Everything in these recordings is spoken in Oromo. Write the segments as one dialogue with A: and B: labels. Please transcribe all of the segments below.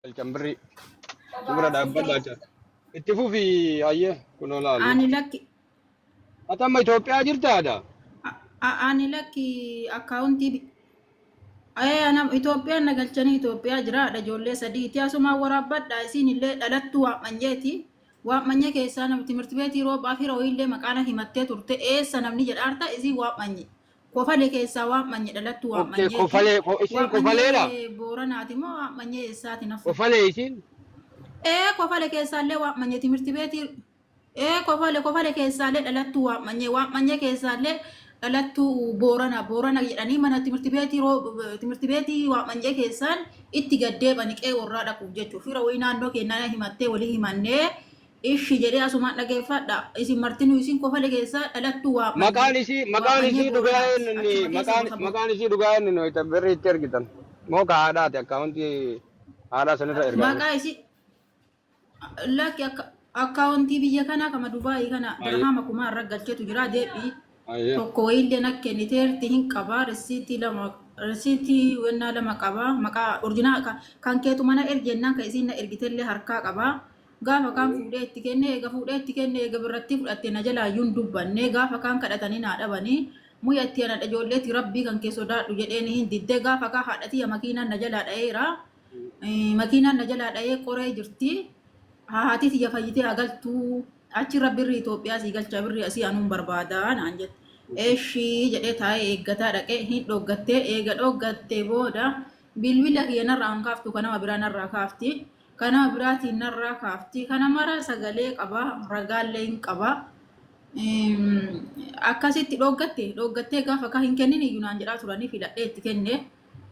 A: Galchan birrii. Nu bira dhaabbadhaa jira. Itti fufi hayyee kunoo laalu.
B: Ani lakki
A: Ati amma Itoophiyaa jirtaadha?
B: Ani lakki akkaawuntii ana Itoophiyaan na galchanii Itoophiyaa jiraadha ijoollee sadiiti asumaan waraabbadha isiin illee dhalattuu waammanyeeti waamanyee keessaa namni timirti beetii roobaa fi rooyillee maqaana himattee turte eessa namni jedhaarta isiin waamanye kofale keessaa waamanye dhalattuu
A: Okay,
B: waammanyeeti
A: kofalee isiin kofaleedha?
B: waamanyee booranaati moo waamanyee eessaati nafu
A: Kofalee isiin?
B: ee kofale keessaallee waamanye timirti beetii ee kofale keessaallee dhalattuu waamanyee waamanyee keessaallee dhalattuu boorana boorana jedhanii mana timirti beetii timirti beetii waamanyee keessaan itti gaddeebani qe'ee warraa dhaquuf jechuudha. Fira wayii naannoo keenyaa himattee walii himannee ishi jedhee asumaan dhageeffadha. Isin martinuu isin kofale keessaa dhalattuu waamanyee
A: Maqaan
B: waamanyee
A: isii dhugaa
B: booranaati.
A: eenyuni
B: Achuma keessa
A: maqaan
B: gosa boor.
A: maqaan isii dhugaa eenyuni wayita birrii itti ergitan. Moo ka haadhaati akkaawuntii haadhaa sanirra ergaa
B: Maqaa isii lakki akka akkaawuntii biyya kanaa kama Dubaayii kana
A: Ayyee.
B: dirhaama kumaa irra galcheetu jira deebii.
A: Ayyee.
B: Tokko wayiillee na kenniteerti hin qabaa risiitii lama risiitii wennaa lama qabaa maqaa orjinaa kan keetu mana ergi jennaan kan isiin na ergitellee harkaa qabaa gaafa kaan fuudhee itti kenne eega fuudhee itti kenne eega birratti fudhatte na jalaa iyyuu hin dubbanne gaafa kaan kadhatanii naa dhabanii muya itti ana ijoolleetti rabbii kan kee sodaadhu jedheen hin didde gaafa kaan haadhatiyya makiinaan na jalaa dha'eera makiinaan na jalaa dha'ee qoree jirti haati tiyya fayyitee haa galtuu achirra birri Itoophiyaa sii galcha birri asii anuun barbaadaa naan jette. Eeshii jedhee taa'ee eeggataa dhaqee hin dhoggattee eega dhoggattee booda bilbila kiyya narraa hin kaaftu kan nama biraa narraa kaafti. Kan nama biraatiin narraa kaafti. Kana mara sagalee qaba ragaallee hin qaba. Akkasitti dhoggatte dhoggattee gaafa kaa hin kennin iyyuu naan jedhaa turanii filadhee itti kenne.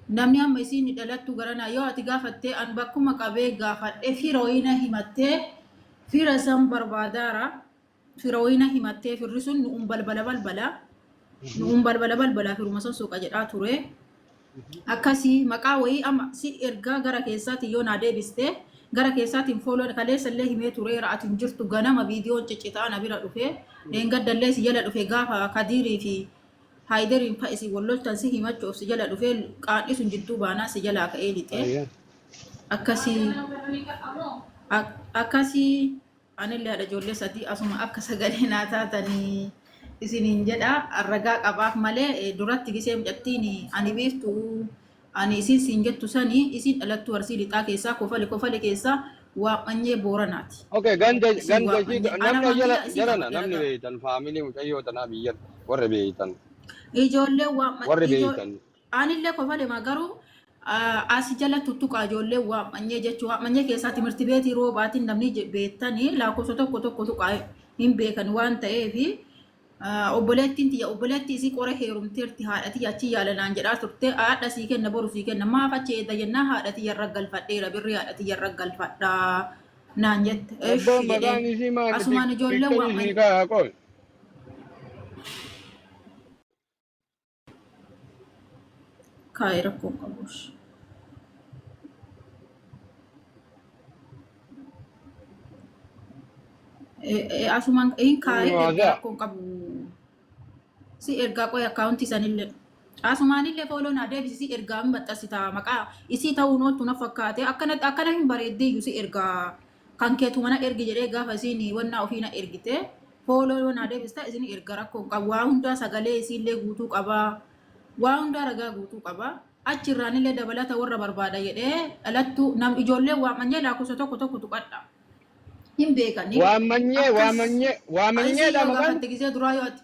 B: Namni amma isiin dhalattu garanaa yoo ati gaafattee an bakkuma qabee gaafadhe fira wayii na himattee fira san barbaadaara fira wayii na himattee firri sun nu'uun balbala balbala nu'uun balbala balbala firuma san soqa jedhaa ture. Akkasii maqaa wayii amma si ergaa gara keessaatiin yoo naa deebiste gara keessaatiin fooloo kaleessa illee himee tureera ati hin jirtu ganama viidiyoon ciccitaa na bira dhufe dheengadda si jala dhufe gaafa kadiirii fi haayideriin fa'i si wal loltan si himachuuf si jala dhufee qaanni sun jidduu baanaa si jalaa ka'ee lixee
A: Ayyee.
B: akkasii akkasii anillee haadha ijoollee sadii asuma akka sagalee naa taatanii isiniin jedha ragaa qabaaf malee duratti gisee mucattiin ani biiftu ani isin siin jettu sanii isin dhalattuu arsii lixaa keessaa kofale kofale keessaa waamanyee booranaati.
A: Okay, ganda
B: Isin
A: ganda isii
B: waamanyee ana
A: namni jala
B: maamila isii
A: jalana
B: qabadhe
A: namni
B: ragaa.
A: beeytan faamilii mucayyoo tanaa biyyan warri beeytan
B: Ijoollee
A: warri beeytan.
B: anillee kofale ma garuu as jala tuttuqaa ijoollee waamanyee jechuu waamanyee keessaa timirti beetii roobaatiin namni beektanii lakkoofsa tokko tokko tuqaa hin beekan waan ta'eefi obboleettiin tiyya obboleettii isii qora heerumteerti haadha tiyya achi yaala naan jedhaa turte haadha sii kenna boru sii kenna maaf achi eedda jennaa haadha tiyya irra galfadheera birrii haadha tiyya irra galfadhaa naan jette
A: Abbaan
B: eshi
A: maqaan
B: jedheen
A: isii maali?
B: asumaan ijoollee
A: Piikcharii
B: waamanyee
A: isinii kaayaa qoy.
B: Kaa'ee rakkoo hin qabu. Asumaan hin kaa'ee erga
A: Waasaa.
B: rakkoo hin qabu. Si ergaa qoy akkaawuntii sanillee. Asumaanillee fooloo naa deebisi si ergaa hin maxxansita maqaa isii ta'uun ooltu na fakkaate akkana akkana hin bareeddiyyuu si ergaa kan keetu mana ergi jedhee gaafa isiin wannaa ofii na ergite fooloo yoo naa deebista isin erga rakkoo hin qabu waa hundaa sagalee isiillee guutuu qabaa waa hundaa ragaa guutuu qabaa achirraanillee dabalata warra barbaada jedhee dhalattu nam ijoollee waamanyee lakkoofsa tokko tokko tuqadha hin beekanii
A: Waammanyee
B: akkas
A: waammanyee
B: isii
A: waammanyeedha
B: yoo
A: maqaan.
B: gaafatte gisee duraa yoo ati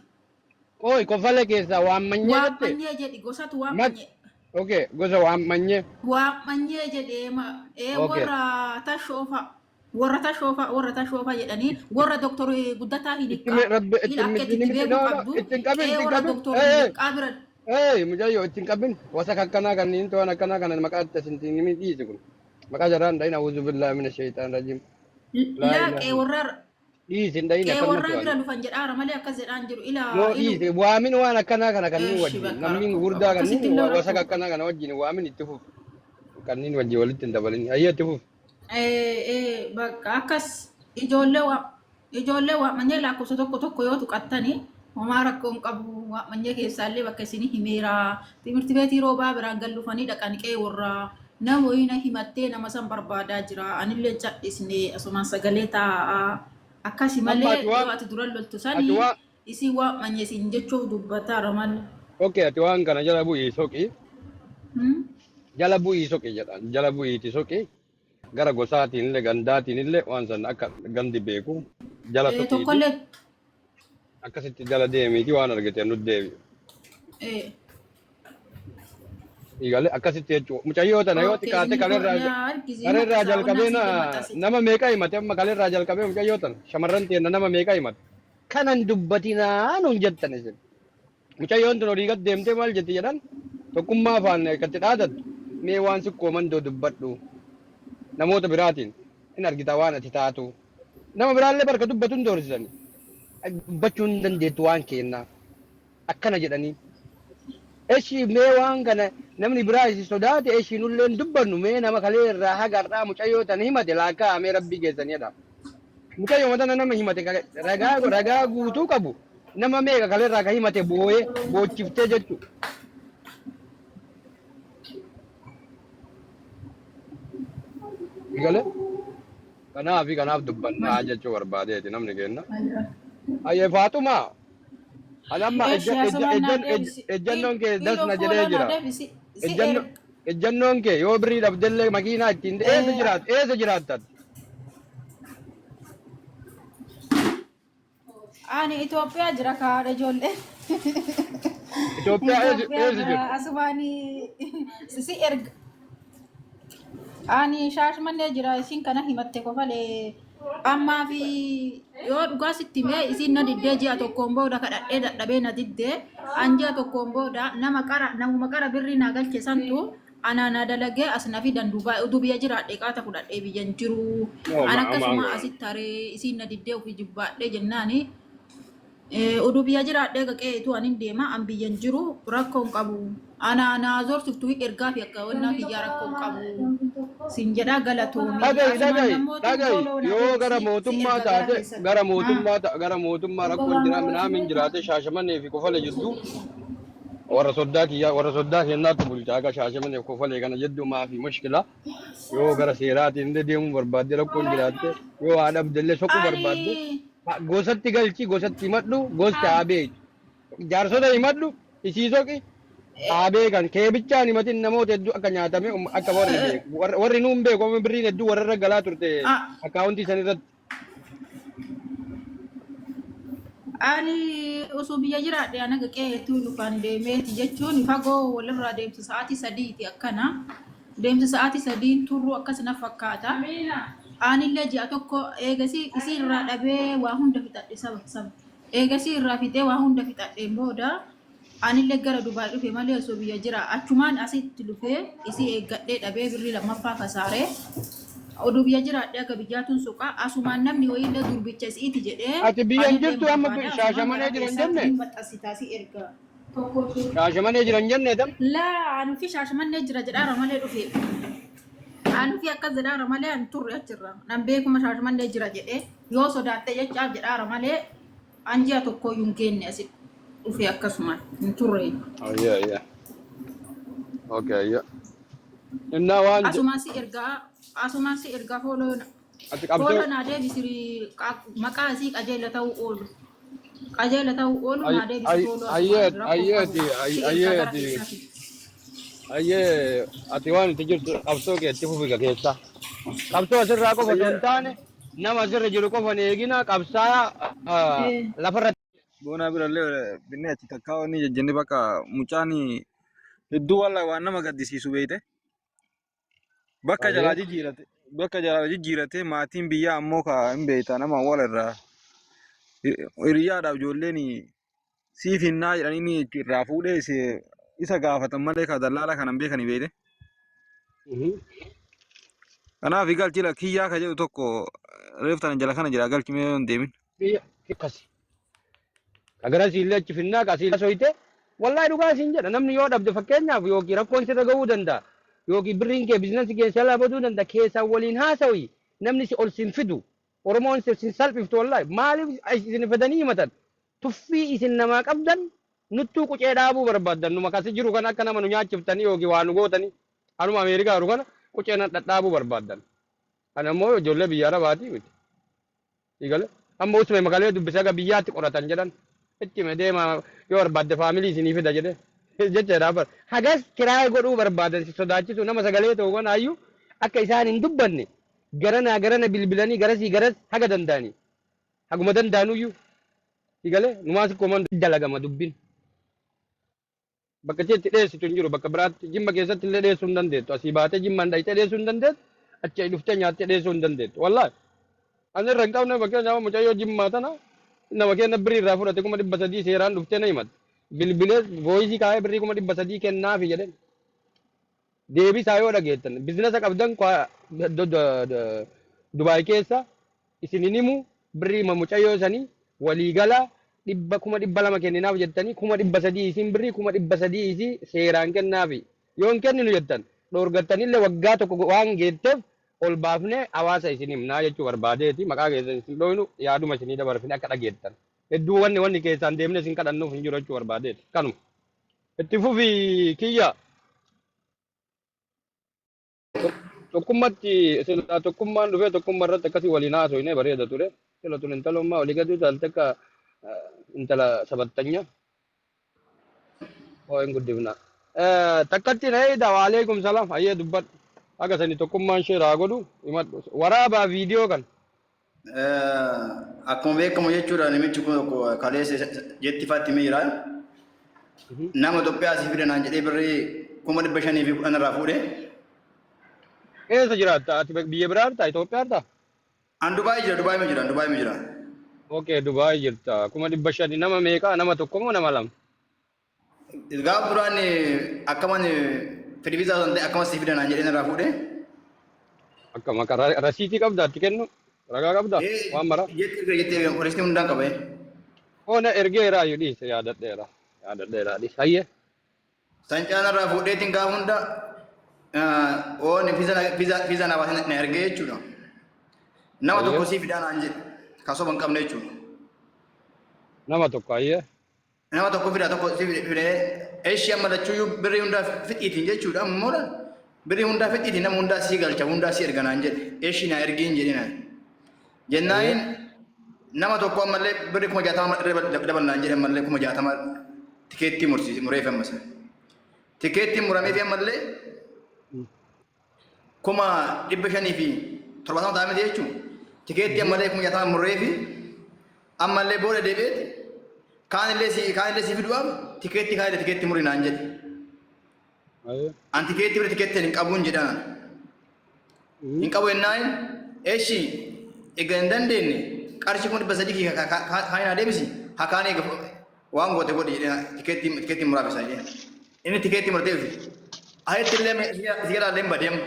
A: Qoy kofale keessaa waammanyee jette.
B: Waammanyee jedhi gosatu
A: Maq
B: waammanyee.
A: okay gosa waammanyee.
B: Waammanyee jedhee
A: Okay.
B: warra tashoofa warra tashoofa warra tashoofa jedhanii warra doktor Guddataa
A: Itti
B: Hiniqqaa
A: rabbi itti
B: ila akka
A: itti
B: itti
A: nimti
B: beekuu
A: no no
B: qabdu
A: itti hin qabin
B: qe'ee
A: itti hin
B: warra
A: qabin.
B: doktor
A: Ee
B: Hiniqqaa bira
A: ee mucayyoo itti hin qabin wasa akkanaa kanneen to'an akkanaa kana maqaa itti asin nimi dhiisi kun. Maqaa jaraan dhayin awuzu billaahi mina shaytaan rajiim. Laa
B: laa
A: ilaaha
B: qe'ee warra
A: dhiisi hin dhayin
B: qe'ee
A: akkanumatti
B: warraa bira
A: waamin.
B: lufan jedhaara malee akkas jedhaan jiru ila
A: No
B: ilu
A: dhiisi waamin waan akkanaa kana kanneen
B: eeshi
A: wajjin
B: bakka
A: namni
B: rakkoo qabu
A: gurguddaa
B: akkasitti
A: kanneen
B: illee
A: wasa
B: rakkoo qabu.
A: akkanaa kana wajjin waamin itti fufi. Kanneen wajjin walitti hin dabalin. Ayyee itti fufi.
B: Bakka akkas ijoollee waa ijoollee waamanyee lakkoofsa tokko tokko yoo tuqattani homaa rakkoo hin qabu waamanyee keessaallee bakka isinii himeera timirti beetii roobaa biraan gallufanii dhaqan qe'ee warraa Nama wayii na himattee nama san barbaadaa jira. Anillee cadhisne asumaan sagalee taa'aa. Akkasi
A: Amma
B: malee
A: ati waan
B: yoo ati dura loltu
A: ati
B: sanii
A: waan
B: isii waa manyesiin jechuuf dubbataa malee.
A: Okay, ati waan kana jala bu'ii soqi. Jala bu'ii soqi jedhan. Jala bu'iiti soqi. Gara gosaatiin illee gandaatiin illee waan san akka gandi beeku jala soqiiti.
B: Tokkollee
A: Akkasitti jala deemiiti waan argite nutti deebi. Eegalee akkasitti jechuudha. Mucayyoo tana yoo
B: Okay,
A: xiqqaate
B: isin
A: kalerraa
B: argisiin
A: kalerraa
B: maxxansaa
A: jalqabee
B: onnaa siillee maxxansite.
A: nama meeqa himate amma kalerraa jalqabee mucayyoo tana shamarran teenna nama meeqa himate. Kanan dubbatinaa nuun jettan isin. Mucayyoon tun olii gad deemtee maal jetti jedhan tokkummaa afaan akkatti dhaadattu mee waan sikkoo mandoo dubbadhu namoota biraatiin hin argita waan ati taatu. Nama biraallee barka dubbatu hin doorsisani. Dubbachuu hin dandeettu waan kennaa akkana jedhanii. Eshi mee waan kana namni biraa isi sodaate eshi nullee hin dubbannu mee nama kalee irraa haga har'aa mucayyoo tana himate laakkaa mee rabbii keessanidha. Mucayyoo tana nama himate ragaa ragaa guutuu qabu nama meeqa kalee irraa ka himate booyee boochiftee jechuudha. Galee kanaaf kanaaf dubbannaa jechuu barbaadeeti namni kenna. Ayyee Faaxumaa ani amma
B: Eshi asumaan naa deebisi.
A: ejjannoon kee
B: Iloo
A: dasna jedhee
B: fooloo naa
A: jira.
B: deebisi. Si
A: Ejjanno ejjannoon kee yoo birrii dhabdellee makiinaa ittiin eessa jiraat eessa jiraattan?
B: Ani Itoophiyaa jira kaadha ijoollee.
A: Itoophiyaa eessa
B: Itoophiyaa
A: eessa
B: jira
A: jirtu?
B: asumaan si erga. Ani Shaashmannee jira isin kana himatte kofalee ammaa fi yoo dhugaa sitti mee isin na diddee ji'a tokkoon booda kadhadhee dadhabee na diddee an ji'a tokkoon booda nama qara namuma qara birrii naa galche santu ana na dalagee as na fidan Dubaay utuu biyya jiraadhe qaata fudhadhee biyyan jiru
A: No,
B: an
A: ma
B: akkasuma
A: amaan
B: asitti haree isin na diddee ofii jibbaadhee jennaani Oduu biyya jiraadhee qe'eetu anin deema an biyyan jiru rakkoo hin qabu. Ana naa zorsiftu ergaa fi akka wannaa kiyyaa rakkoo hin qabu. Sin jedhaa galatoomi.
A: Dhagahi
B: Asumaan
A: dhagahi
B: nammootu
A: dhagahi
B: fooloo naa
A: yoo gara
B: deebisi si
A: mootummaa
B: erga gara
A: taate
B: keessatti.
A: gara mootummaa gara mootummaa rakkoon jira minaamin jiraate Shaashamannee fi Kofale jidduu warra soddaa kiyyaa warra soddaa keenyaatti bulchaa akka Shaashamannee fi Kofalee kana jidduu maafi mushkila yoo gara seeraatiin illee deemuu barbaadde rakkoon jiraatte yoo haa dhabde illee soquu barbaadde
B: Ani
A: gosatti galchi gosatti himadhu gosti haa beektu jaarsota himadhu isii soqi haa beekan kee bichaan himatin namoota hedduu akka nyaatame akka warri beeku warri nuun beeku amma birriin hedduu warra irra galaa turte akkaawuntii san irratti.
B: Ani osoo biyya jiraadhe anaga qe'eetu lufaan deemeeti jechuun fagoo walirraa deemsa sa'aatii sadiiti akkana. Deemsa sa'aatii sadiin turru akkas na fakkaata. Anillee ji'a tokko eegasii isii irraa dhabee waa hunda fixadhe saba saba. Eegasii irraa fixee waa hunda fixadheen booda anillee gara Dubaay dhufe malee osoo biyya jira. Achumaan asitti dhufee isii eeggadhee dhabee birrii lammaffaa kasaaree. Oduu biyya jiraadhe akka biyyaatuun suqa. Asumaan namni wayiillee durbicha isiiti jedhee
A: Ati biyya hin
B: anillee
A: jirtu amma
B: barbaada. Asumaan
A: Shaashamanee
B: gara
A: jiran
B: keessaatti
A: jenne
B: hin maxxansitaa si erga.
A: Shaashamanee jiran jenne tam
B: Laa anu fi Shaashamannee jira jedhaara malee dhufe. Anu fi akkas jedhaara malee an turre achirra. Nan beekuma Shaashamannee jira jedhee yoo sodaatte jechaaf jedhaara malee an ji'a tokkoyyuu hin geenne asitti dhufe akkasuma hin turre.
A: Ayya ayya. Okay ayya. Innaa waan
B: Asumaan si ergaa fooloo
A: ati qabsoo
B: fooloo naa deebisi maqaa isii qajeela ta'uu oolu. Qajeela ta'uu oolu naa deebisi fooloo
A: ayyee
B: asumaan rakkoo
A: ayyee
B: qabu
A: ati
B: si ergaa
A: ayyee
B: gara
A: ati
B: keessaati.
A: ayyee ati waan itti jirtu qabsoo kee itti fufi keessa. Qabsoo asirraa qofa osoo hin taane nama asirra jiru qofa hin eegina qabsaa lafarra
C: Boonaa birallee binnee achi takkaa wanni jejjenne bakka mucaan hedduu wallaahi waan nama gaddisiisu beeyte. Bakka jalaa jijjiirate bakka jalaa jijjiirate maatiin biyyaa ammoo ka hin beeyta nama wal irraa hiriyyaadhaaf ijoolleen siif hinnaa jedhanii ni irraa fuudhee isa gaafatan malee ka dallaala kana hin beekanii beeyte. Kanaaf galchi kiyyaa ka jedhu tokko reef tana jala kana jira galchi mee hin deemin.
A: Akkasi. Agarasii illee achi finnaa qasii soyite wallahi dhugaa siin jedha namni yoo dhabde fakkeenyaaf yookiin rakkoon sirra gahuu danda'a yookiin birriin kee biizinasii kee jalaa baduu danda'a keessaan waliin haasawi namni si ol sin fidu Oromoon sin salphiftu wallahi maaliif isin fedanii himatan tuffii isin namaa qabdan nuttuu qucee dhaabuu barbaaddan numa kasi jiru kan akka nama nu nyaachiftanii yookiin waa nu gootanii Anuma Ameerikaa jiru kana qucee na dhadhaabuu barbaaddan. Ani ammoo ijoollee biyya Arabaatii miti. Eegale. Amma usme makalee dubbisee aga biyyaatti qoratan jedhan. Itti hime deema yoo barbaadde faamilii isinii fida jedhe. Jecha bar. Hagas kiraayee godhuu barbaadan si sodaachisu nama sagalee ta'u kanaayyuu akka isaan hin dubbanne garanaa garana bilbilanii garasii garas haga danda'anii. Haguma danda'anuyyuu. Eegale numaas koman dalagama dubbin. Bakka itti dheessitu hin jiru bakka biraatti Jimma keessatti illee dheessuu hin dandeettu. Asii baatee Jimmaan dhayitee dheessuu hin dandeettu. Achi dhuftee nyaattee dheessuu hin dandeettu. Wallaahi. Ani irra hin qabne fakkeenyaaf mucayyoo Jimmaa tana nama kenna birrii irraa fudhate 300,000 seeraan dhuftee na himatte. Bilbilee voice kaa'ee birrii 300,000 kennaafi jedheen. Deebisaa yoo dhageettan business qabdan Dubaay keessa isin hin himu birrii mucayyoo sanii waliigala 200,000 kenninaaf jettanii 300,000 isin birrii 300,000 isii seeraan kennaafi. Yoo hin kenninu jettan dhoorgattanillee waggaa tokko waan geetteef ol baafnee hawaasa isin himnaa jechuu barbaadeeti maqaa keessan isin dhooynu yaaduma isinii dabarfine akka dhageettan. Hedduu wanni keessaan deemnee isin kadhannuuf hin jiru jechuu barbaadeeti. Kanuma. Itti fufi kiyya. Tokkummatti sila tokkummaan dhufee tokkummaa irratti akkasii waliin haasofne bareeda ture. Sila tun intalummaa olii gadi utaalte akka intala sabattanya. Oo hin guddifna. Takkatti na eeyda waalaikum salaam hayyee dubbadhu. Akka sani tokkummaan ishee raa godhu himadhu. Waraabaa viidiyoo kan.
D: Akkuma beekamu jechuudha namichi kun tokko kaleessa jetti faatti himee jira. Nama Itoophiyaa asii fida naan jedhee birrii 510,000 irraa fuudhe.
A: Eessa jiraatta? Ati biyya biraa jirtaa? Itoophiyaa jirtaa?
D: An Dubaay jira, Dubaay jira, Dubaay jira.
A: Okay, Dubaay jirta. 500,000 nama meeqa? Nama tokko moo nama lama?
D: Gaafa duraan akkaman fedhi viizaa osoo hin ta'e akkama sii fida naan jedhee irraa fuudhe.
A: Akka maqaa rasiitii qabdaa itti kennu? Ragaa qabdaa? Waan mara?
D: Jetti erga jetti erga rasiitii hundaan qaba.
A: Oona ergeeraa iyyuu dhiise yaadadheera. Yaadadheera dhiise. Hayyee.
D: Sancaan irraa fuudheetiin gaafa hunda oon viizaa naa baasee na ergee jechuudha. Nama tokko sii fidaa naan jedhe kan soba hin qabne jechuudha.
A: Nama tokko hayyee.
D: Nama tokko fidaa tokko si fidee eeshii amma lachuuyyuu birrii hundaa fixiitiin jechuudha ammoo birrii hundaa fixiitiin nama hundaa sii galcha hundaa sii erga naan jedhe eeshii naa ergiin jedhe naan. Jennaanin nama tokko ammallee birrii 60,000 irra dabalnaan jedhe ammallee 60,000 tikeettii mursiise mureef ammas. Tikeettiin murameef ammallee 570,000 ta'aa miti jechuun tikeettii ammallee 60,000 mureefi ammallee booda deebi'eeti kaanillee si fiduudhaaf tikeettii kaanillee tikeettii muri naan jedhe. An tikeettii bira tikeettii hin qabuun jedhaan. Hin qabu jennaan eeshi egaa hin dandeenye qarshii 300,000 kaanii naa deebisi haa kaanii egaa waan goote godhi jedhee tikeettii muraaf isaa jedhee. Inni tikeettii muratee dhufe. Ayitti illee si jalaa illee hin badeemu.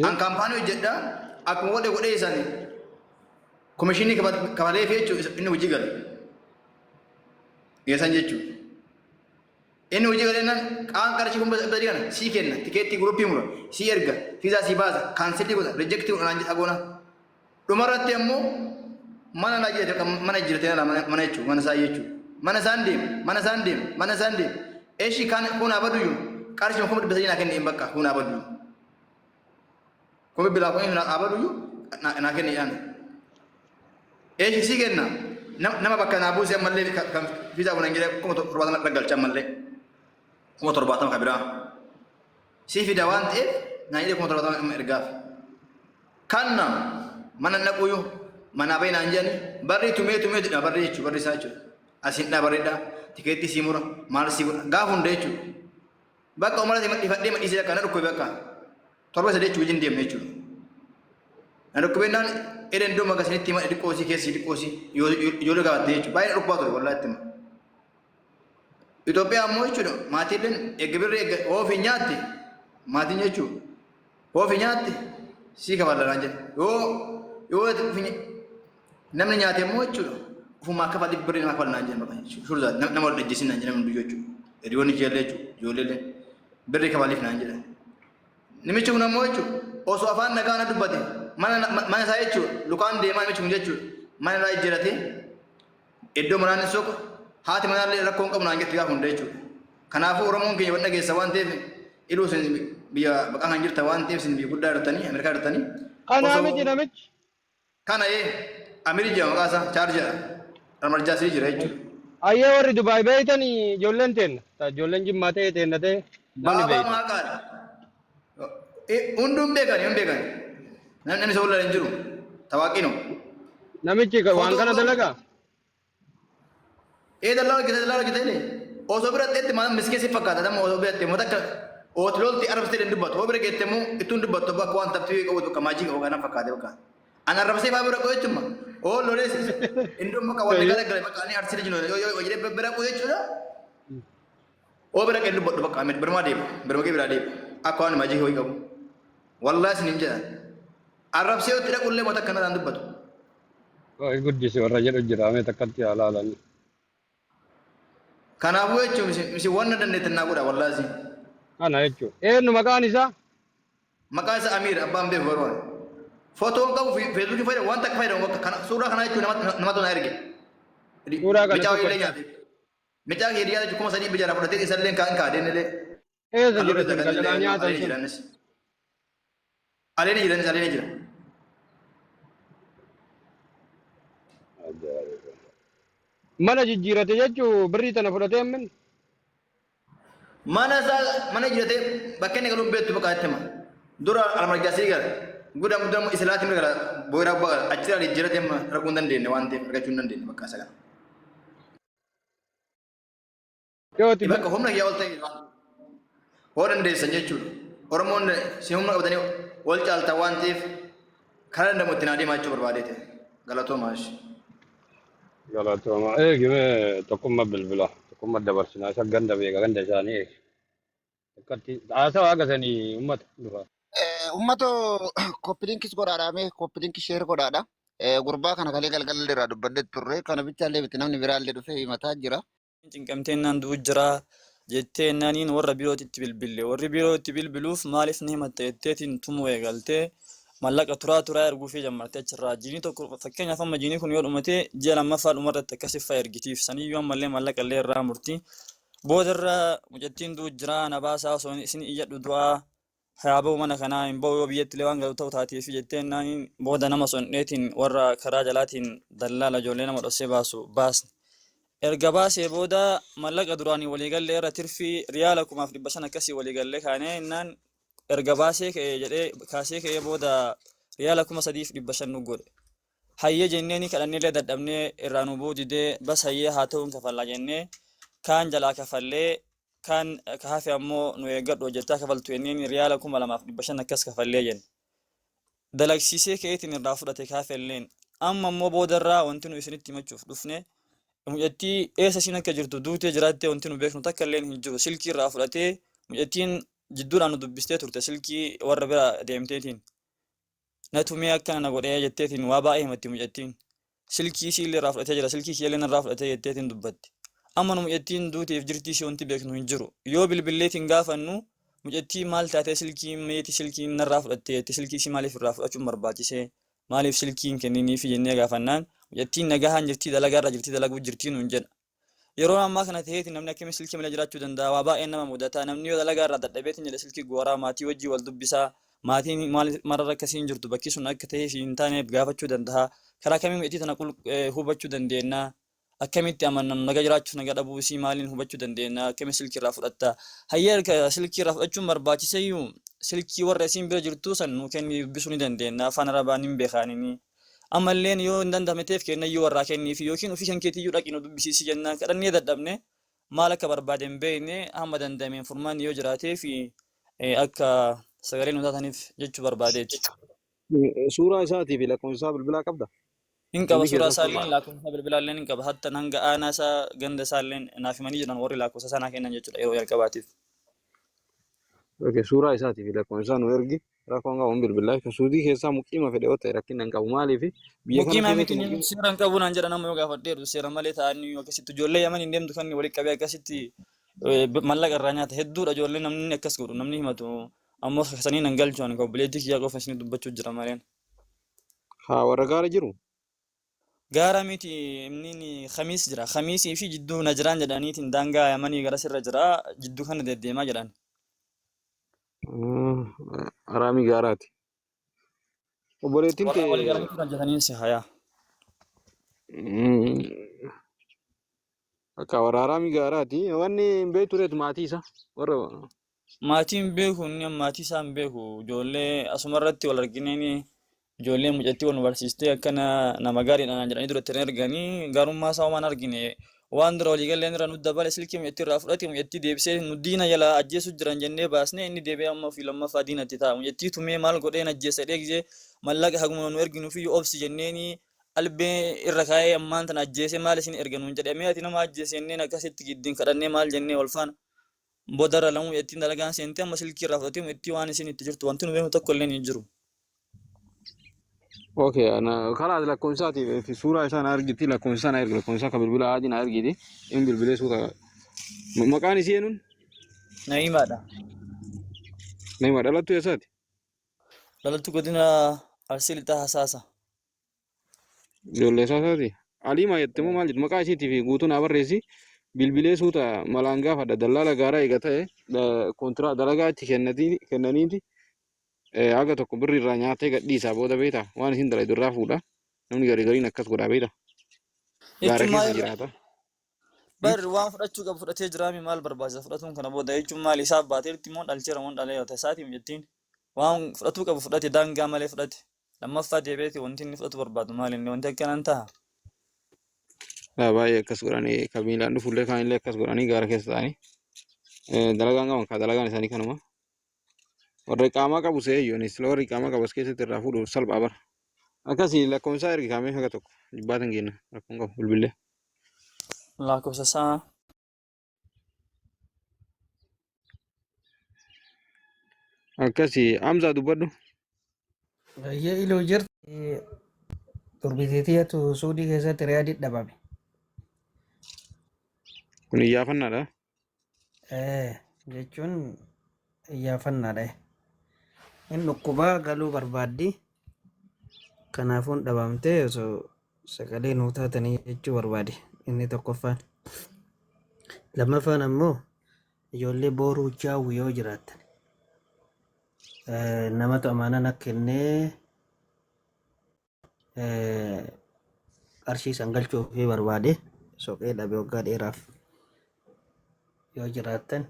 D: An kaampaanii hojjedha akkuma godhe godhee isaan komishinii kafaleef jechuudha inni hojii gale. Geessan jechuudha. Inni hojii galeennan qaan qarshii 300,000 kana sii kenna tikeettii guruppii mura sii erga fiizaa sii baasa kaansilii godha rejektii godha naan jedha goona. Dhumarratti ammoo mana naa jedhe mana jijjiirate mana jechuudha mana isaa jechuudha. Mana isaan deema mana isaan deema mana isaan deema. Eshi kan kun haa baduyyuu qarshii 300,000 naa kenni bakka kun haa baduyyuu. Kuma bilaa kun haa baduyyuu naa kenni jedhaan. Eeshi sii kenna nama bakka naa buuse ammallee kan fiizaa kun hin jedhe 70,000 dhaggalcha ammallee 70,000 kan biraa. Sii fida waan ta'eef naa jedhe 70,000 ergaaf. Kanna mana naquyyuu manaa bahi naan jedhani barri tumee tumee jedha barri jechuudha barri isaa jechuudha. Asiin dha barreedha tikeettii sii mura maal sii godha gaafa hunda jechuudha. Bakka umara dhifadhee madhiisee akka na dhukkube bakka torba sadii jechuudha wajjin deemne jechuudha. Na dhukkubennaan edeen iddoo magasinitti hima xiqqoosii keessi xiqqoosii ijoollee gaafatte jechuudha. Baay'ee na dhukkubaa ture wallaahi itti hima. Itoophiyaa ammoo jechuudha maatiileen eegga birrii eegga oofii nyaatte maatiin jechuudha. Oofii nyaatte sii kafallanaa jedhe. Yoo yoo namni nyaate immoo jechuudha ofumaa kafalli birrii nama kafalnaan jedhe maqaa shurza nama wal dhajjesin naan jedhe namni jechuudha. Hiriyoonni ijoollee jechuudha ijoolleellee birrii kafaliif naan jedhe. Namichi kun ammoo jechuudha osoo afaan nagaa na dubbate mana mana isaa jechuudha lukaan deemaa namichi kun jechuudha mana irraa jijjiiratee iddoo manaan hin soqu haati manaallee rakkoo hin qabu naan jetti gaafa hunda jechuudha. Kanaafuu Oromoon keenya wal dhageessa waan ta'eef iluu isin biyya baqaa kan jirtan waan ta'eef isin biyya guddaa jirtanii Ameerikaa jirtanii.
A: Kanaa
D: Osoo
A: miti namichi.
D: Kana ee Amiri jedhama maqaa isaa chaarjaa Ramarjaasii jira jechuudha.
A: Ayyee warri Dubaay beeytan ijoolleen teenna. Ta ijoolleen Jimmaa ta'e teenna ta'e namni
D: Baabaa
A: beeytan.
D: maaqaadha. Hunduun beekani hin beekani. Namni isa wallaalee hin jiru. Tawaaqino.
A: Namichi waan
D: Footoo
A: kana
D: qabu.
A: dalagaa.
D: Ee dallaa hojjete dallaa hojjete illee osoo bira ta'etti maal miskee si fakkaata nama osoo bira ta'e akka ooti lolti arrabsitee hin dubbatu oo bira geette immoo ittuun dubbattu bakka waan tabtii qabu tokko maajii qabu kana fakkaate bakka. An arrabsee faa bira qo'e jechuudha. Oo lolees indoo bakka waan gala gala bakka ani arsii jiru yoo yoo jedhee bira qo'e jechuudha. Oo bira qe'e dubbadhu bakka amir birmaa deema birma kee biraa deema akka waan maajii ho'i qabu. Wallaahi isin hin jedhan. Arrabsee itti dhaqullee mata akkanadhaan dubbatu.
A: Waa'ee guddisi warra jedhu jira mee takkatti haa laalan.
D: Kanaafuu jechuun isin waan dandeettan naa godha wallaahi isin.
A: Kana jechuun. Eenyu maqaan isaa?
D: Maqaa isaa Amiir abbaan beeku garuu ani. Footoo hin qabu feesbuukii fayyadamu waan takka fayyadamu bakka kana suuraa kanaa jechuun namatu na erge.
A: Suuraa kana
D: Micaa
A: tokko.
D: illee nyaate. Micaa kee dhiyaate 3000 jalaa fudhatee isallee hin kaadeen illee.
A: Eessa
D: Kan
A: jira
D: lolli
A: sun
D: kan
A: kan jalaa
D: illee
A: nyaatan
D: alee
A: sun?
D: jiranis. Alee jiranis alee jira.
A: Mana jijjiirate jechuu birrii tana fudhatee ammin.
D: Mana isaa mana jiratee bakka inni galuun beektu bakka itti hima. Dura almarjaasii gala. Guddaa guddaa immoo islaatiin gala booyira abbaa gala. Achirraa jijjiiratee amma arguu hin dandeenye waan ta'eef argachuu hin dandeenye bakka isa kana.
A: Yooti
D: Bakka humna kiyyaa ol ta'e hoo dandeessan jechuudha. Oromoon si humna qabatanii wal caalta waan ta'eef karaa danda'amu ittiin adeemaa jechuu barbaadeeti. Galatoomaa ishee.
A: Galatooma. Eegi mee tokkummaa bilbila. Tokkummaa dabarsinaa isa ganda beeka ganda isaanii eegi. Akkatti haasawaa agasanii uummata dhufa.
E: Uummato koppiliinkis godhaadha mee koppiliinkis sheer godhaadha. Gurbaa kana kalee galgala irraa dubbannee turre kana bichaallee miti namni biraallee dhufee himataa jira.
F: Cinqamtee naan du'u jira jettee naaniin warra biirootti bilbille. Warri biirootti bilbiluuf maaliif na himatta jetteetiin tumuu eegaltee mallaqa turaa turaa erguufii jammartee achirraa. Jiinii tokko fakkeenyaaf amma jiinii kun yoo dhumate ji'a lammaffaa dhumarratti akkasii fa'a ergitiif. Saniyyuu ammallee mallaqa illee irraa murti. Boodarra mucattiin du'u jira na baasaa osoo isin iyyadhu du'aa haa ba'u mana kanaa hin ba'u yoo biyyatti illee waan galu ta'u taateefi jettee naaniin booda nama sonneetiin warra karaa jalaatiin dallaala ijoollee nama dhossee baasu baasne. Erga baasee booda mallaqa duraanii waliigallee irra tirfii riyaala 1500 akkasii waliigallee kaanee innaan erga baasee ka'ee jedhee kaasee ka'ee booda riyaala 3500 nu godhe. Hayyee jennee ni kadhannellee dadhabnee irraa nu bu'uu didee bas hayyee haa ta'uun kafallaa jennee kaan jalaa kafallee kaan ka hafe ammoo nu eeggadhu hojjettaa kafaltu jenneen riyaala 2500 akkas kafallee jenne. Dalagsiisee ka'eetiin irraa fudhate ka hafe illeen. Amma ammoo boodarraa wanti nu isinitti himachuuf dhufne mucattii eessa isiin akka jirtu duutee jiraattee wanti nu beeknu takka illeen hin jiru. Silkii irraa fudhatee mucattiin jidduudhaan nu dubbistee turte silkii warra bira deemteetiin. Na tumee akkana na godhee jetteetiin waa baay'ee himatti mucattiin. Silkii isii illee irraa fudhatee jira silkii kiyya illee narraa fudhatee jetteetiin dubbatti. Amma nu mucattiin duuteef jirtii isii wanti beeknu hin jiru. Yoo bilbilleetiin gaafannu mucattii maal taatee silkii meeti silkii narraa fudhattee jette silkii isii maaliif irraa fudhachuun barbaachisee maaliif silkii hin kenniniifi jennee gaafannaan mucattiin nagahaan jirtii dalagaarra jirtii dalaguu jirtii nuun jedha. Yeroo ammaa kana ta'eeti namni akkamiin silkii malee jiraachuu danda'a? Waa baay'een nama mudata. Namni yoo dalagaa irraa dadhabeetiin jedhe silkii gooraa maatii wajjin wal dubbisaa. Maatiin maal mararra akkasiin jirtu bakki sun akka ta'ee fi hin taane gaafachuu danda'a. Karaa kamiin mucattii tana hubachuu dandeenya? Akkamitti amanna nu naga jiraachuuf naga dhabuu isii maaliin hubachuu dandeenya? Akkamiin silkii irraa fudhatta? Hayyee erga silkii irraa fudhachuun barbaachiseyyuu silkii warra isiin bira jirtuu san nuu kenni dubbisuu ni dandeenya. Afaan Arabaa nin beekaanini. Ammalleen yoo hin danda'amne ta'eef kennayyuu warraa kenniifi yookiin ofii kan keetiyyuu dhaqi nu dubbisiisi jennaan kadhannee dadhabne maal akka barbaade hin beekne hamma danda'ameen furmaanni yoo jiraatee fi akka sagalee nu taataniif jechuu barbaadeeti.
C: Suuraa isaatii fi lakkoofsa isaa bilbilaa qabda?
F: Hin qaba
C: Hundi
F: suuraa
C: keessan
F: isaalleen
C: suuraa.
F: lakkoofsa bilbilaalleen hin qaba hattan hanga aanaa isaa ganda isaalleen naaf himanii jiran warri lakkoofsa isaa naa kennan jechuudha yeroo jalqabaatiif.
C: Okay, suuraa isaatii fi lakkoofsa isaa nu ergi. Rakkoon qabu hin bilbilaa. Kan suudii keessaa muqiima fedhe yoo ta'e rakkina hin qabu. Maaliif biyya kana
F: Muqiimaa
C: keessatti
F: miti
C: muqiima
F: seera hin qabu naan jedha nama yoo gaafadheeru seera malee ta'anii akkasitti ijoollee yaman hin deemtu kan walitti qabee akkasitti mallaqa irraa nyaata hedduudha ijoollee namni akkas godhu namni himatu ammoo sanii nan galchu ani obboleettii kiyyaa qofa isin dubbachuu jira maleen.
C: Haa warra gaara jiru.
F: Gaara miti inni Khamiis jira. Khamiisii fi jidduu Najraan jedhaniitiin daangaa Yamanii garas irra jira. Jidduu kana deddeemaa jedhan.
C: Araamii gaaraati. Obboleettiin
F: Warra walii
C: tee
F: galanii turan jedhaniin si hayaa.
C: Akka warra araamii gaaraati. Wanni hin beektu reetu maatii isaa. Warra
F: Maatii hin beeku inni maatii isaa hin beeku. Ijoollee asuma irratti wal argineen ijoollee mucattii wal nu barsiistee akkana nama gaariidha naan jedhanii duratti hin erganii gaarummaa isaa homaan argine. Waan dura walii galleen irra nu dabale silkii mucattii irraa fudhate mucattii deebisee nu diina jalaa ajjeesuu jiran jennee baasnee inni deebi'ee amma ofii lammaffaa diinatti ta'a. Mucattii tumee maal godheen ajjeessa jedhee gisee mallaqa haguma nu erginuufiyyuu obsi jenneeni albee irra kaa'ee ammaan tana ajjeesee maal isin erga nuun jedhe mee ati nama ajjeese jenneen akkasitti giddiin kadhannee maal jennee wal faana boodarra lamuu ittiin dalagaan seentee amma silkii irraa fudhatee ittii waan isin itti jirtu wanti nu beeknu tokko illee hin jiru.
C: Okay, ana karaa lakkoofsaati fi suuraa isaa na argiti lakkoofsa isaa na ergi lakkoofsa akka bilbila adii na argiti in bilbilee suuta maqaan isii eenyuun
F: Na'imaadha.
C: nama dhalattu eessaati?
F: Dhalattu godina Arsii Lixaa Hasaasa.
C: Ijoollee isaa isaati. Aliimaa jette moo maal jettu maqaa isiitii fi guutuu naa barreessi bilbilee suuta malaan gaafadha dallaala gaaraa eega ta'e kontiraa dalagaa achi kennaniiti haga tokko birri irraa nyaatee gadhiisaa booda beektaa waan isin dalaydu irraa fuudha namni garii gariin akkas godhaa beektaa gaara
F: Jechuun maal
C: keessa
F: irra
C: jiraata.
F: bar waan fudhachuu qabu fudhatee jiraami maal barbaachisa fudhatuun kana booda jechuun maal isaaf baateerti moo dhalcheera moo dhalee yoo ta'e isaatiin jettiin waan fudhatuu qabu fudhate daangaa malee fudhate. Lammaffaa deebi'eeti wanti inni fudhatu barbaadu maal inni wanti akkanaan ta'a.
C: Laa baay'ee akkas godhanii kan miilaan dhufullee kaanillee akkas godhanii gaara keessa ta'anii dalagaan qaban kaa dalagaan isaanii kanuma. Warra qaamaa qabu se'ee iyyuu anis warri qaamaa qabu as keessatti irraa fuudhuuf salphaa bara. Akkasii lakkoofsa ergi kaamee haga tokko jibbaatan kenna rakkoon qabu bilbilee.
F: Lakkoofsa isaa
C: Akkasii Hamzaa dubbadhu.
G: Baay'ee iluu jirti. Durbitiitiyatu Suudii keessatti riyaadii dhabame.
C: Kun iyyaafannaadha.
G: Jechuun iyyaafannaadha. Inni dhukkubaa galuu barbaaddi. Kanaafuun dhabamtee osoo sagalee nuu taatanii jechuu barbaade inni tokkoffaan. Lammaffaan ammoo ijoollee booruu jaawwi yoo jiraattan namatu amaanaa na kennee qarshii san galchuu ofii barbaade soqee dhabe waggaa dheeraaf yoo jiraattan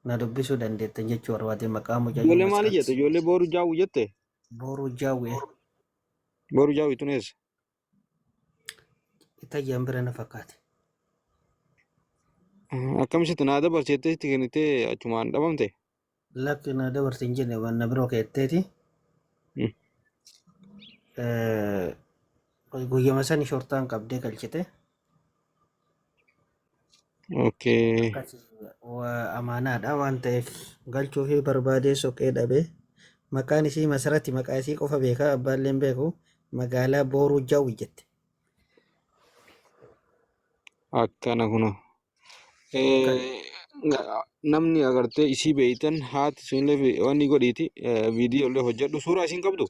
G: na dubbisuu dandeettan jechuu barbaade maqaa mucayyoo
C: Ijoollee maali
G: Masrat
C: jette? Ijoollee booruu jaawwi jette?
G: booruu jaawwi
C: Booruu jaawwi tun eessa?
G: Itayyaan bira na fakkaate.
C: Akkamitti naa dabarseettee itti kennitee achumaan dhabamte?
G: Lakki na dabarsi hin jenne waan na biroo keetteeti. Guyyama sani shortaan qabdee galchite.
C: Okay.
G: Akkas amaanaadha waan ta'eef galchuufii barbaadee soqee dhabe. Maqaan isii Masarati maqaa isii qofa beekaa abbaallee hin beeku. Magaalaa Booruu Jawwi jette.
C: Akkana kunoo. Namni agartee isii beeytan haati sunillee wanni godhiiti viidiyoo illee hojjedhu suuraa isiin qabdu.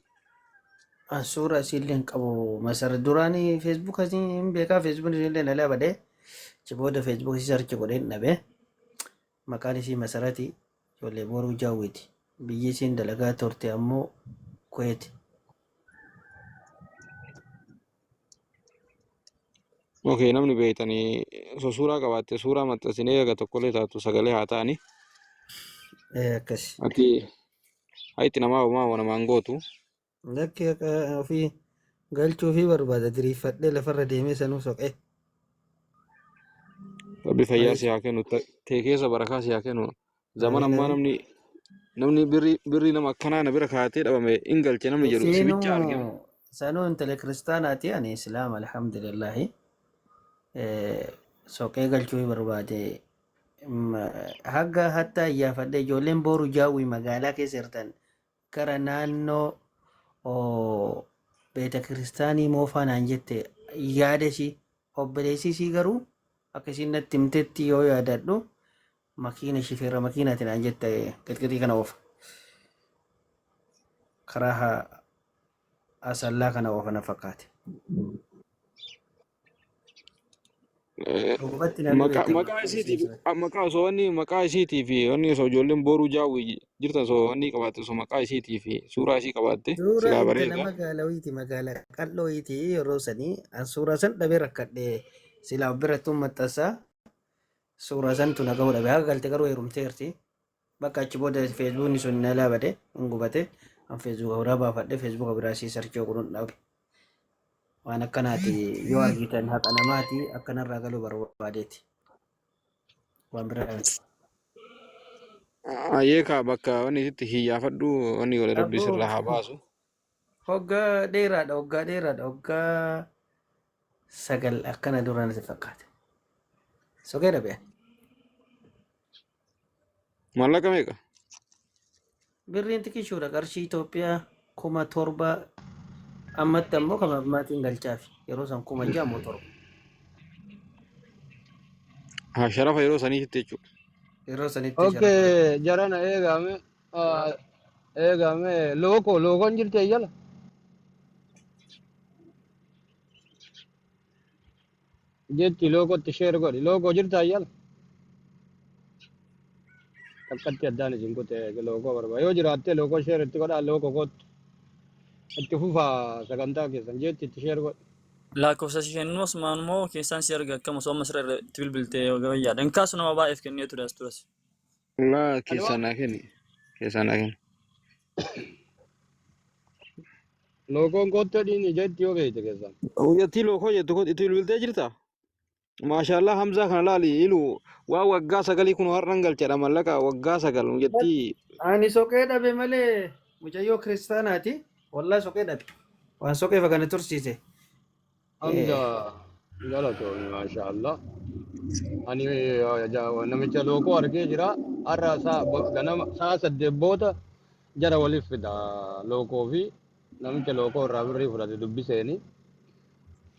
G: An suura isiillee hin qabu Masarat duraanii feesbuuk isii hin beekaa feesbuuk isiillee nalee badee achi booda feesbuuk isii sarchi godhee hin dhabe. Maqaan isii Masarati ijoollee Booruu Jawwiiti. Biyyi isiin dalagaa turte ammoo Kuweeti.
C: Okay, namni beeytanii osoo suuraa qabaatte suuraa maxxansinee haga tokkollee taatu sagalee haa ta'ani.
G: Akkas.
C: Ati hayti namaa homaa namaan gootu.
G: Lakki akka ofii galchuufii barbaada diriirfadhee lafarra deemee sanuu soqee.
C: Rabbi fayyaa
G: Maaliif?
C: si haa kennu tee keessa barakaa si haa kennu. Zaman
G: Amiin
C: ammaa
G: amiin.
C: namni namni birrii birrii nama akkanaa na bira kaa'atee dhabame in galche namni jedhu si bicha argina.
G: Isiinuu sanuu intala kiristaanaati ani islaama alhamdulillahi. Soqee galchuu barbaade. Haga hatta iyyaafadhee ijoolleen booru jaawwi magaalaa keessa jirtan gara naannoo beeta kiristaanii moofaa naan jette yaada ishii obboleessi ishii garuu akka ishiin natti himtetti yoo yaadadhu makiina shifeera makiinaati naan jette qixqixii kana oofa karaa Asallaa kana oofa na fakkaate. Dhugumatti namni
C: Maqaa
G: beektan
C: maqaa isiitiif maqaa osoo wanni maqaa isiitii fi wanni osoo ijoolleen boruu jaawwi jirtan osoo wanni qabaatte osoo maqaa isiitii fi suuraa isii qabaatte
G: Suuraa
C: silaa
G: intala
C: bareeda.
G: magaalawiiti magaala qal'ooyiiti yeroo sanii an suuraa san dhabee rakkadhe silaa of biratti maxxansaa suuraa santu na gahuu dhabe haga galte garuu heerumteerti bakka achi booda feesbuukni sun na laabade hin gubate an feesbuuka biraa baafadhe feesbuuka biraa sii sarchii godhuun dhabe waan akkanaati yoo argitan haqa namaati akkanarraa galuu barbaadeeti waan biraa miti.
C: Ayyee kaa bakka wanni isitti hiyyaafadhu wanni godhe rabbi
G: Abboo
C: sirraa haa baasu.
G: Hoggaa dheeraadha, hoggaa dheeraadha, hoggaa 9 akkana duraan natti fakkaate. Soqee dhabe.
C: Maallaqa meeqa?
G: Birriin xiqqishuudha qarshii Itoophiyaa 7,000 ammatti ammoo kama ammaatiin galchaafi yeroo san 6,000 moo 7.
C: Haa sharafa yeroo saniitti jechuudha.
G: Yeroo sanitti sharafa.
A: Okay, jarana eegame eegame looko lookoon jirti eeyyala jetti lookootti share godhi lookoo jirta eeyyala takkatti addaan isin kute lookoo barbaada yoo jiraatte lookoo share itti godhaa lookoo kootti itti fufaa sagantaa keessan jetti itti share godhi.
F: Lakkoofsa si kennu asumaan immoo keessaan si arga akkam osoo amma sirra itti bilbiltee yoo gabayyaadha. Hin kaasu nama baay'eef kennee ture as turas.
C: Laa
A: Ani
C: keessaa
A: waan
C: naa kenni. Keessaa naa kenni.
A: lookoon kootti dhiini jetti yoo beekte keessan.
C: Guyyattii lookoo jettu kun itti bilbiltee jirta? Maashaallah Hamzaa kana laali ilu waan waggaa 9 kun har'an galchadha mallaqa waggaa 9 guyyattii.
G: Ani soqee dhabe malee mucayyoo kiristaanaati. Wallaa soqee dhabe. Waan soqee fakana tursiise.
A: Hamza galatoomi maasha Allah. Ani namicha lookoo argee jira. Har'a saa ganama sa'a 8 booda jara waliif fida lookoo fi namicha lookoo irraa birrii fudhate dubbiseeni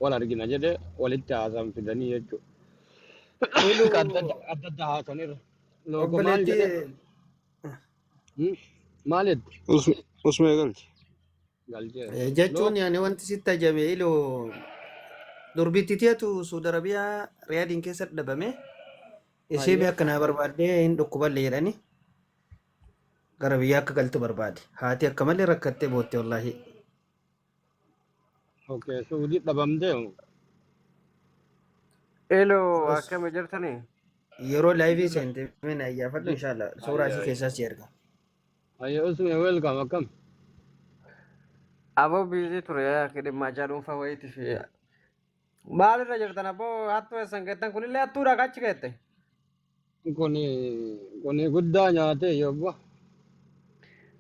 A: wal argina jedhe walitti haasan fidanii jechuudha.
G: Ilu
A: Adda adda adda adda haasanirra. Lookoo maal jedhe?
G: Obboleettii
A: Maal jette?
C: Usmee galchi.
A: Galcheera.
G: Jechuun
A: Lookoo
G: yaani wanti sitti ajame ilu durbittiteetu Suudi Arabiyaa Riyaadiin keessa dhabame ishee
A: Hayyee.
G: akka naa barbaaddee hin dhukkuballe jedhani gara biyyaa akka galtu barbaade. Haati akka malee rakkattee bootte wallaahi.
A: Okay, Suudii dhabamtee.
H: Elo, akkam jirtanii?
G: Yeroo live seente mina ayyaafadhu inshallah suuraa
A: Hayyee
G: isii
A: hayyee.
G: keessaa si erga.
A: Hayyee Usmee welcome akkam?
H: Aboo busy ture dhimma ajaa dhuunfaa wayiitii fi maalirra jirtan aboo hattuu eessan geettan kunillee hattuudha achi geette.
A: Kuni guddaa nyaatee yobba.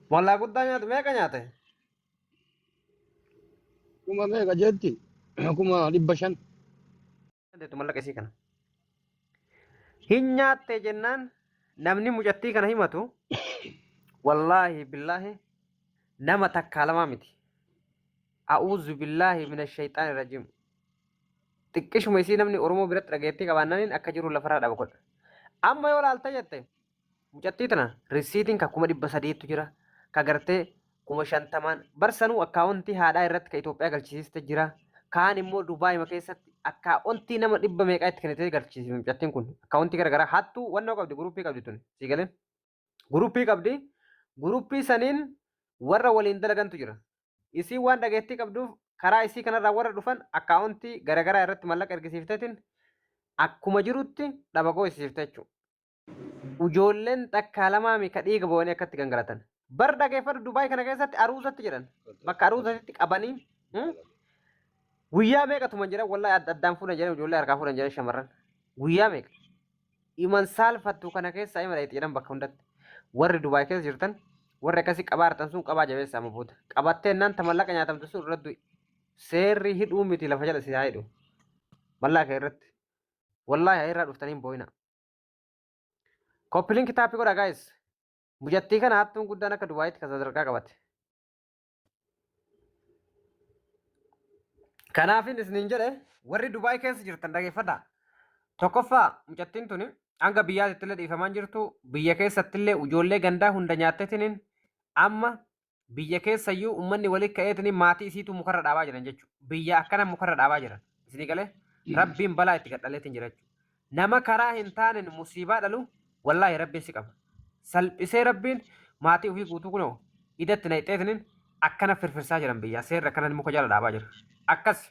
H: Mallaa guddaa nyaate meeqa nyaate?
A: Kuma meeqa jetti? 500,000.
H: Dandeettu mallaqa isii kana. Hin nyaatte jennaan namni mucattii kana himatu wallaahi billaahi nama takkaa lamaa miti. A'uuzu billaahi mina shayxaani rajiim. Xiqqishuma isii namni Oromoo biratti dhageettii qabaannaniin akka jiru lafarraa dhaba godha. Amma yoo laalta jette mucattii tana risiitiin ka 300,000tu jira. Ka gartee 50,000n barsanuu akkaawuntii haadhaa irratti ka Itoophiyaa galchisiiste jira. Kaan immoo Dubaayima keessatti akkaawuntii nama dhibba meeqaa itti kennitee galchisiiste mucattiin kun. Akkaawuntii garaagaraa hattuu wannoo qabdi guruppii qabdi tun sii galee. Guruppii qabdi. Guruppii saniin warra waliin dalagantu jira. Isiin waan dhageettii qabduuf karaa isii kanarraa warra dhufan akkaawuntii garaagaraa irratti mallaqa ergisiifteetiin akkuma jirutti dhaba goosisiifte jechuudha. Ujoolleen takkaa lamaami ka dhiiga boo'anii akkatti gangalatan. Bar dhageeffadhu Dubaay kana keessatti aruuzatti jedhan. Bakka aruuzatti qabanii guyyaa meeqa tuman jedhan wallahi addaan fuudhan jedhan ijoollee harkaa fuudhan jedhan shamarran. Guyyaa meeqa. Iman saalfattu kana keessaa ima dhayxi jedhan bakka hundatti. Warri Dubaay keessa jirtan warri akkasii qabaa hartan sun qabaa jabeessa amma booda. Qabattee naan ta mallaqa nyaatamtu sun irra du'i. Seerri hidhuu miti lafa jala si haa hidhu. Mallaqa irratti. Wallaahi irraa dhuftanii hin boo'ina. Copy link tap godha guys. Mucattii kana hattuun guddaan akka Dubaayitti kan sadarkaa qabate. Kanaafin isiniin jedhe warri Dubaay keessa jirtan dhageeffadhaa. Tokkoffaa mucattiin tuni hanga biyyaatti illee dhiifamaan jirtu biyya keessatti illee ijoollee gandaa hunda nyaattetiniin amma Biyya keessayyuu ummanni walitti ka'eetini maatii isiitu mukarra dhaabaa jiran jechuudha. Biyya akkana mukarra dhaabaa jiran. Isinii galee Rabbiin balaa itti gadhaleetiin jira jechuudha. Nama karaa hin taaneen musiibaa dhalu wallaahi Rabbiin si qaba. Salphisee Rabbiin maatii ofii guutuu kunoo idatti naqxeetiniin akkana firfirsaa jiran biyyaa seerri akkana muka jala dhaabaa jira. Akkas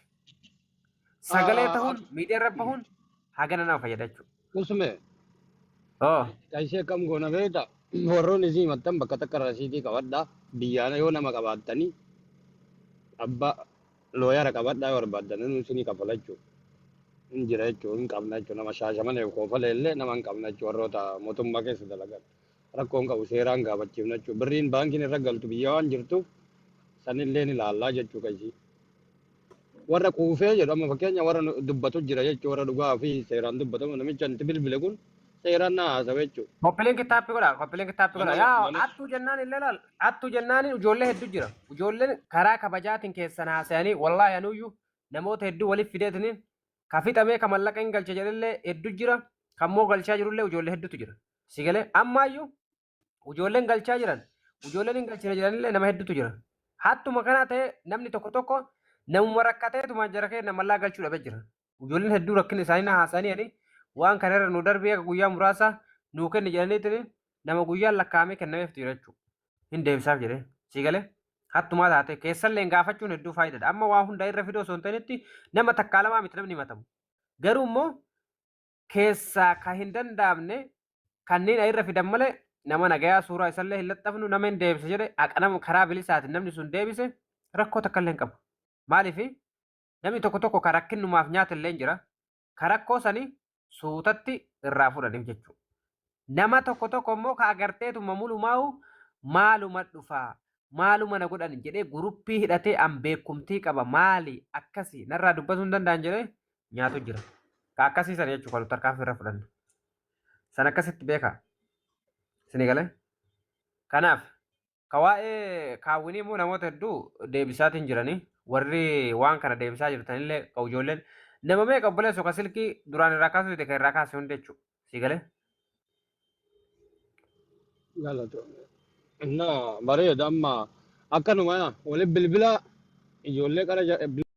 H: sagalee tahuun miidiyaa irra bahuun hagana nama fayyada jechuudha.
A: Usme
H: Oh.
A: Kaishee akkam goona beekta warroonni isii himattan bakka takka rasiitii qabadhaa biyyaana yoo nama qabaattanii abbaa looyara qabadhaa yoo barbaaddan inni isinii kafala jechuudha. Hin jira jechuudha hin qabna jechuudha nama shaashamane koofale illee nama hin qabna jechuudha warroota mootummaa keessa dalagan rakkoo hin qabu seeraan gaafachiifna jechuudha birriin baankiin irra galtu biyya waan jirtuuf sanillee ni ilaallaa jechuudha kaishii. Warra quufee jedhu amma fakkeenya warra dubbatu jira jechuudha warra dhugaa fi seeraan dubbatamu namicha itti bilbile kun seeraan na haasawe jechuudha.
H: Koppileen kitaabbi godha. Koppileen kitaabbi godha.
A: Mana
H: Yaa
A: mana
H: attuu jennaan illee laal. Attuu jennaan ijoollee hedduu jira. Ijoolleen karaa kabajaatiin keessan haasayanii wallaahi anuyyuu namoota hedduu waliif fideetiniin ka fixamee ka mallaqa hin galche jedhellee hedduu jira. Kan moo galchaa jirullee ijoollee hedduutu jira. Si galee ammaayyuu Ijoolleen galchaa jiran, ijoolleen hin galchine jedhanillee nama hedduutu jira. Hattuma kanaa ta'e namni tokko tokko namuma rakkateetuma jara keenya mallaa galchuu dhabee jira. Ijoolleen hedduu rakkina isaanii na haasa'anii ani waan kana irra nu darbee akka guyyaa muraasa nuu kenni jedhaniitiin nama guyyaan lakkaa'amee kennameeftu jira jechuudha. Hin deebisaaf jedhee. Sii galee? Hattumaa taate keessallee gaafachuun hedduu faayidaadha. Amma waa hunda irra fidoo osoo hin ta'initti nama takkaa lamaa miti namni himatamu. Garuu immoo keessaa ka hin danda'amne kanneen irra fidan malee nama nagayaa suuraa isallee hin laxxafnu nama hin deebisa jedhe haqa nama karaa bilisaatiin namni sun deebise rakkoo takka illee hin qabu. Maaliif namni tokko tokko ka rakkinnumaaf nyaata illee hin jira. Ka rakkoo sani suutatti irraa fudhaniif jechuudha. Nama tokko tokko immoo ka agarteetuma mulumaa'u maaluma dhufaa maaluma na godhan jedhee guruppii hidhatee an beekumtii qaba maali akkasi narraa dubbatuu hin danda'an jedhee nyaatu jira. Ka akkasii sana jechuudha kan nuti tarkaanfii irra fudhannu. San akkasitti beekaa. Isinii galee? Kanaaf ka waa'ee kaawwinii immoo namoota hedduu deebisaatiin jiranii warri waan kana deebisaa jirtanillee ka ijoolleen nama meeqa obboleessu ka silkii duraan irraa kaasuu dide ka irraa kaase hundi jechuudha. Sii galee?
A: Galatoomne. Na bareeda amma akkanuma waliin bilbila ijoollee qara.